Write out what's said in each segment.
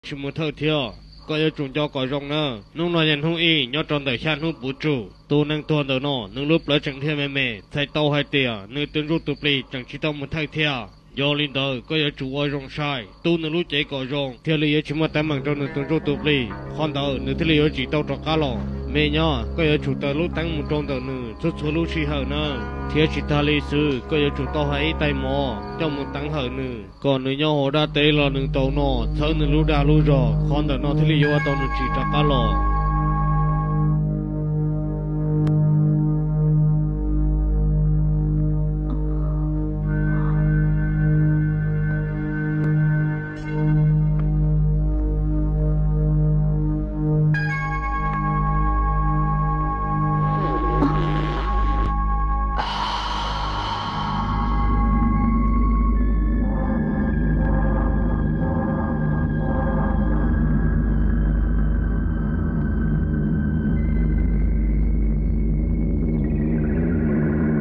tsis mus thawj thiab. Koj yuav tsum nco kom zoo na. Hnub no yog hnub ib nyob rau ntawm xya hnub puv tsum. Tus neeg tuag ntawm no nws lub plawv tseem dhia me me, txhais tau hais tias nws tus ntsuj tus plig tseem tsis tau mus thawj thiab. Yog li ntawd koj yuav tsum ua zoo saib, tu nws lub cev kom zoo, thiaj li yuav tsis muaj teeb meem rau nws tus ntsuj tus plig. Qhov ntawd nws thiaj li yuav tsim tau rov qab los. Me nyab, koj yuav tsum taws lub teeb mus rau ntawm nws txhua txhua lub sij hawm na. Thiab tsis tag li xwb, koj yuav tsum tau hais ib tais mov coj mus teev hawm nws, kom nws nyob hauv dab teb los nws tau noj, txhawb nws lub dag lub zog. Qhov ntawm no thiaj li yuav ua tau nws tsim rov qab los.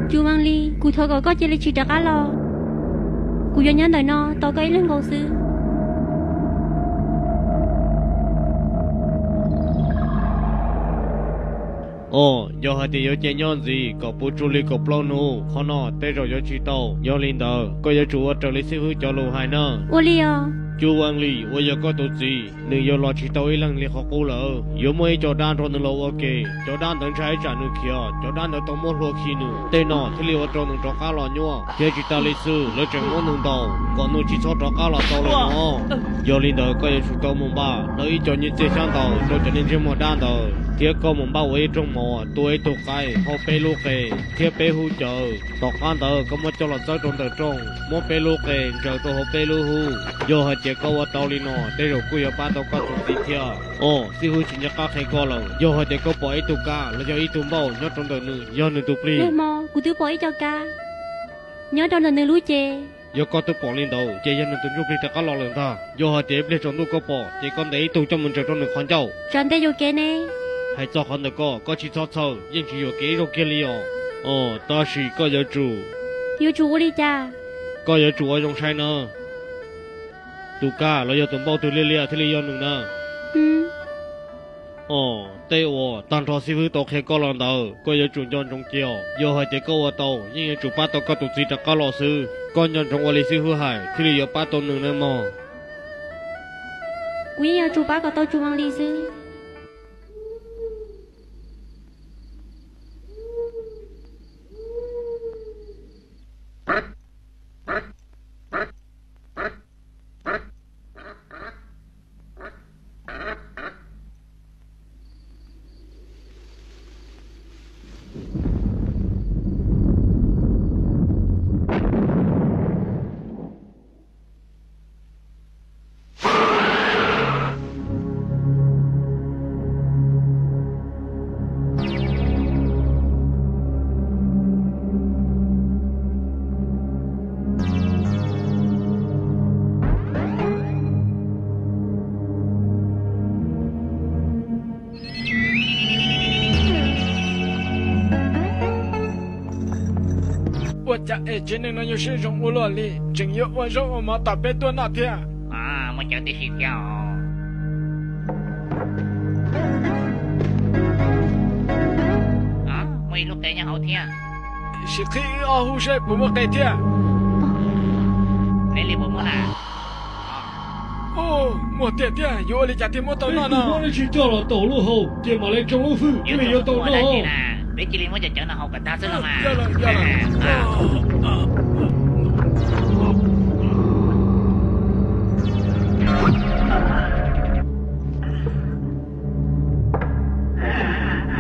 Tsu Vaj Lis, kuv thov kom koj cia li tsis rov qab los. Kuv yuav nyob ntawm no tos koj ib leeg nkaus xwb. Os, yog hais tias yuav cia nyob ntxiv kom puv tsu li kaum plaub hnub, qhov no tej zaum yuav tsis tau. Yog li ntawd koj yuav tsum ua raws li xib hwb cov lus hais na. Ua li os. Tsu Vaj Lis uas yog koj tus txiv, nws yuav los tsis tau ib leeg li qhov qub lawm. Yuav muaj ib co dab nrog nws los ua ke. Cov dab ntawd ntshai ib tsam nws khiav, cov dab ntawd tau muab hlua khi nws. Tej no thiaj li ua rau nws rov qab los nyuaj. Thiab tsis tas li xwb, lawv tseem muab nws ntaus kom nws tsis txhob rov qab los tau lawm no. Yog li ntawd koj yuav tsum tau mus npaj lawv ib co nyiaj txiag xyab ntaus rau cov niag ntsej muag dab ntawd, thiab koj mus npaj ua ib rooj mov, tua ib tug qaib, hau peb lub qe thiab peb hub cawv. Tom qab ntawd koj muab coj los txawb rau ntawm rooj, muab peb lub qe ntsaws rau hauv peb lub hub. Yog hais tias koj ua tau li no, tej zaum kuj yuav pab tau koj tus txiv thiab. Os, xib hwb tsis nco qab qhia koj lawm, yog hais tias koj pom ib tug kab los yog ib tug npauj nyob rau ntawm nws, yog nws tus plig. Nag hmo kuv twb pom ib co kab nyob rau ntawm nws lub cev. Yog koj twb pom li ntawd ces yog nws tus ntsuj plig rov qab los lawm ntag. Yog hais tias ib pliag tsaus ntuj koj pom ces koj ntes ib tug coj mus ntsaws rau nws qhov ncauj. Tsam ntej yuam kev ne. Hais txog qhov ntawm koj, koj tsis txhob txhawj, yeej tsis yuam kev ib zaug kiag li os. Os, tab sis koj yuav tsum. Yuav tsum ua li cas? Koj yuav tsum ua zoo saib na. Tus kab los yog tus npauj twg liab liab thiaj li yog nws na. Os, tej uas tag nrho xib hwb tau qhia koj los ntawd koj yuav tsum nco ntsoov cia. Yog hais tias koj ua tau, yeej yuav tsum pab tau koj tus txiv rov qab los xwb. Koj nco ntsoov ua li xib hwb hais thiaj li yuav pab tau nws nawb mog. Kuv yeej yuav tsum pab kom tau Tsu Vaj Lis xwb. Ua cas es tsev neeg no yuav siab zoo ua luaj li, tseem yuav ua zaub ua mov tom peb tuaj noj thiab. Muaj cawv tib si thiab os. Muaj ib lub qe nyob hauv thiab. Sim qhib wb ob hub seb puas muaj qe thiab. Neb li puas muaj na? Muaj tiag thiab, yuav ua li cas thiaj muab tau noj no? Tsis coj los tau lub hau ces mam li tsoo lub fwj thiaj li yuav tau noj. Peb cia li muab cov cawv no hau kom tag xwb los mas.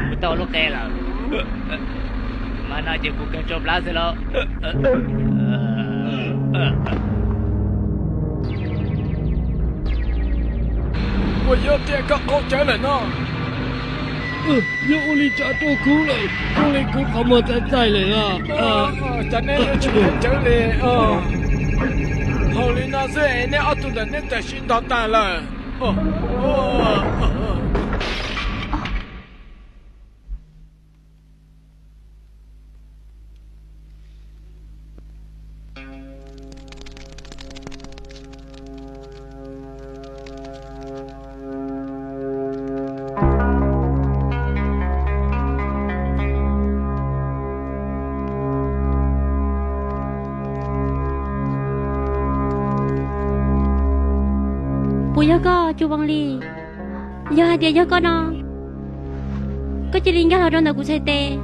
Kuv tau lub qe lawm. Mas no ces kuv kawg tsau plab xwb lauj. Puas yog tias koj qaug cawv lawm no? Yog ua li cas rau kuv lawm, zoo li kuv qhov muag txaij txaij lawm. Cas neb yuav tsis qaug cawv li? Haus li no xwb es neb ob tug ntawm neb tam sim ntog tag lawm. Puas yog koj, Tsu Vaj Lis? Yog hais tias yog koj no, koj cia li nkag los rau ntawm kuv txhais tes.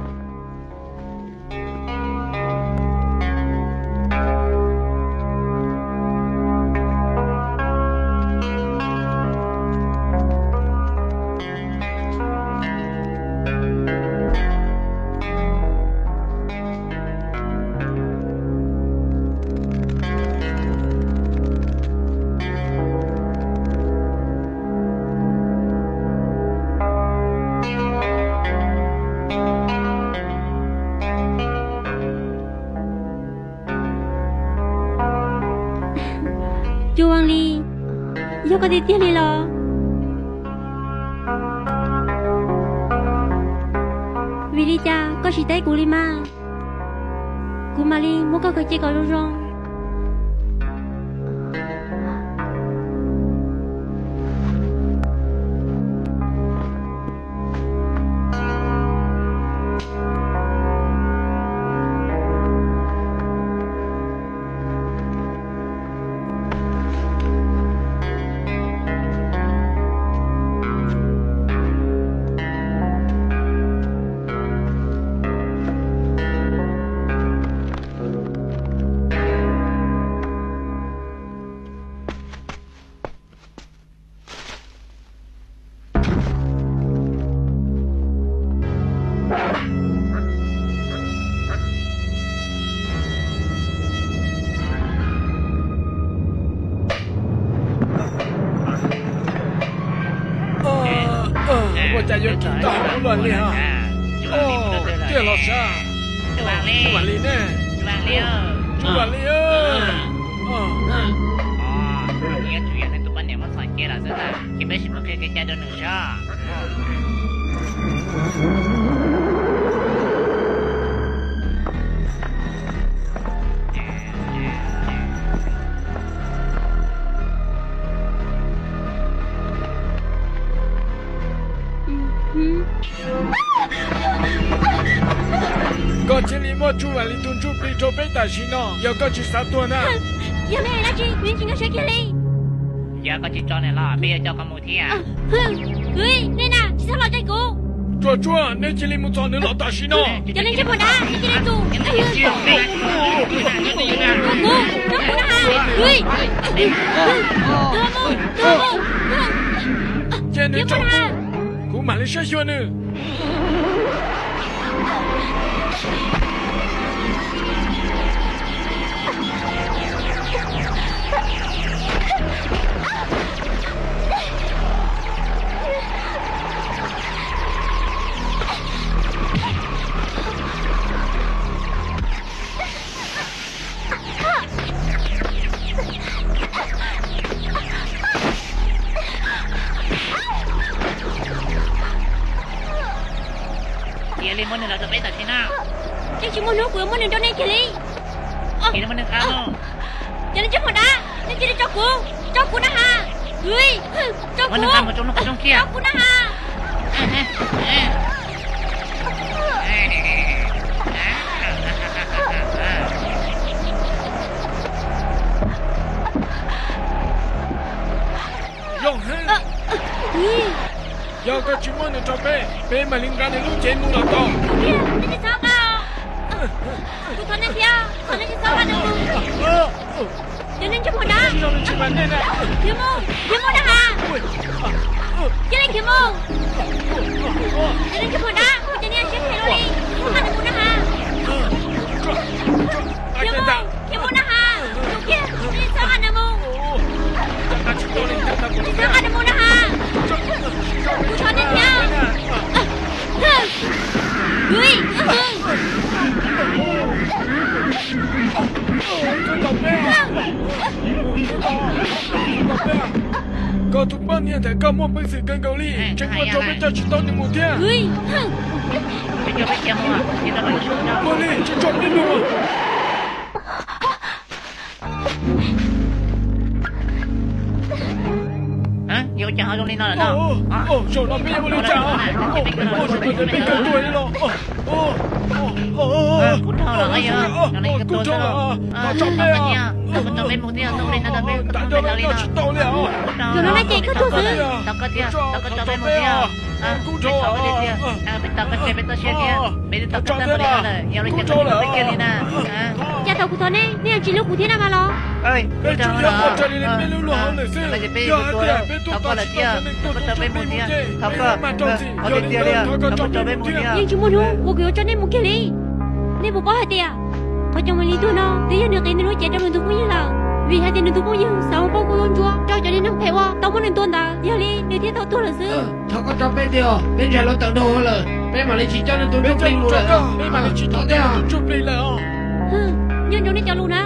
Tsu Vaj Lis, yog koj tiag tiag li los? Vim li cas koj tsis teb kuv li mas? Kuv mam li muab koj khaws cia kom zoo zoo. Ua cas yuav tsis tau ua luaj li ha? Tiag los sav? Tsu Vaj Lis ne? Tsu Vaj Lis. Koj cia li muab Tsu Vaj Lis tus ntsuj plig rau peb tam sim no, yog koj tsis xav tuag na. Yog nej hais dab tsi, kuv yeej tsis nkag siab kiag li. Yog koj tsis tso nws los, peb yuav coj koj mus thiab. Nej na, tsis txhob los caij kuv. Tsuag tsuag, nej cia li mus txog nws los tam sim no. Cov neeg ntsej muag dab, nej cia li mus. Kuv, kuv na has. Cia nws tso kuv, kuv mam li saib xyuas nws. Cia li muab nws los rau peb tam sim no. Yeej tsis muaj hnub kuv yuav muab nws rau nej kiag li. Cia li muab nws qab. Cov neeg ntsej muag dab, nej cia li tso kuv, tso kuv na has. Tso kuv, tso kuv na has. Zoo heev. Yog koj tsis muab nws rau peb, peb mam li nqa nws lub cev mus los tau. Kuv thov nej thiab, thov nej tsis txhob nqa nws mus. Cov neeg ntsej muag dab, khiav mus, khiav mus na has. Cia li khiav mus. Cov neeg ntsej muag dab, cov niag siab phem luaj li, txhob nqa nws mus na has. Khiav mus, khiav mus na has. Tus kiag, nej txhob nqa nws mus. Txhob nqa nws mus na has. Kuv thov nej thiab. Koj tus poj niam ntawm koj muaj peev xwm kawg nkaus li, tseem ua rau peb coj tsis tau nws mus thiab. Ua li, tsis tso peb mus. Zaum no peb yuav ua li cas? Zaum no peb kawg tuag li los. Kuv raug los, kuv raug los, thov tso peb. Tam sim no coj tsis tau li os. Zaum no na ces koj tuag xwb. Thov koj thiab, thov koj tso peb mus thiab. Peb thov koj tiag tiag, peb thov koj tso peb txoj sia thiab, peb twb thov koj tag npaum li no lawm, yog li cas koj tseem tso peb kiag li na? Cas thaum kuv thov nej, nej tsis hlub kuv thiab na mas los? Peb tsis yog koj raws li peb lub luag hauj lwm xwb, yog hais tias peb tuaj tos tsis tau koj, nej tuaj tuaj tso peb mus thiab, thov koj, thov tiag tiag li, thov koj tso peb mus thiab. Yeej tsis muaj hnub uas kuv yuav tso nej mus kiag li. Nej puas paub hais tias qhov Cov Mas Lis tuag no twb yog nws qiv nws lub cev rau nws tus phooj ywg lawm, vim hais tias nws tus phooj ywg xav ua pauj kuj yuav ntsuav rau cov niag neeg phem uas tau muab nws tua ntawd, yog li nws thiaj tau tuag lawm xwb. Thov koj tso peb tiag, peb ntshaw lawv tawm nrog lawm, peb mam li tsis coj nws tus ntsuj plig mus lawm. Peb mam li tsis coj nws tus ntsuj plig lawm. Nyob zoo nej cov lus na.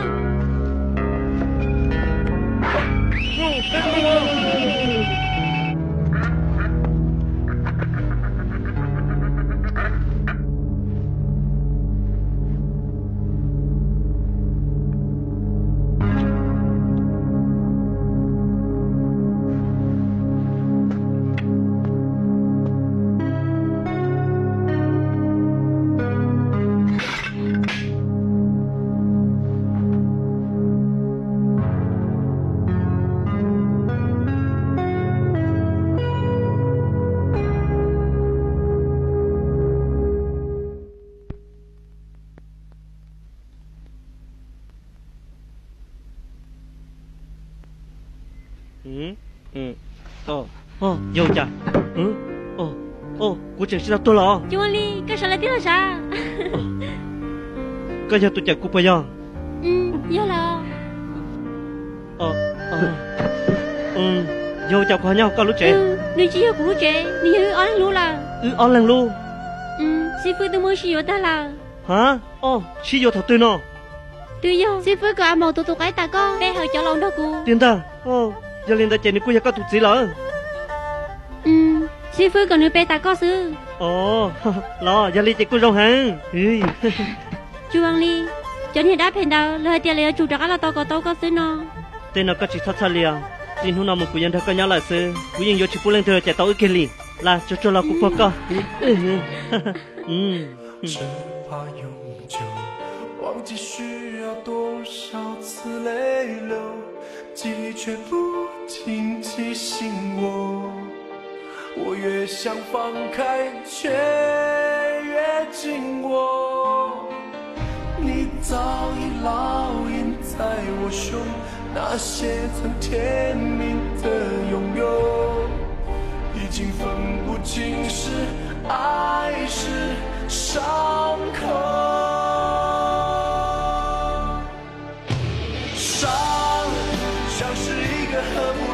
Yog cas? Kuv tseem tsis tau tuag los? Cuag li koj sawv lawm tiag los sav? Koj yog tus cawm kuv puas yog? Yog lawm. Yog ua cas kuv ho nyob hauv koj lub tsev? Nws tsis yog kuv lub tsev, nws yog wb ob leeg lub lawm. Wb ob leeg lub? Xib fwb twb muab wb sib yuav tag lawm. Ha, sib yuav thaum twg no? Twb yog xib fwb kom A Maus tus tus qaib tas koj, peb hawm cov laus nrog kuv. Tiag ntag. Yog li ntawd ces nws kuj yog koj tus txiv lawm. Xib fwb kom nws pe tas koj xwb. Os, los yog li ces kuj zoo heev. Tsuas li, cov niag dab phem ntawd lawv hais tias lawv yuav tsum rov qab los tos kom tau koj xwb no. Tej no koj tsis txhob txhawj li os. Txij hnub no mus kuv yuav nrog koj nyob lawm xwb, kuv yeej yuav tsis pub leej twg cais taus wb kiag li. Los tsuag tsuag los kuv pog koj. 只怕永久，忘记需要多少次泪流，记忆却不停提醒我。我越想放开，却越紧握。你早已烙印在我胸，那些曾甜蜜的拥有，已经分不清是爱是伤口。伤，像是一个恨不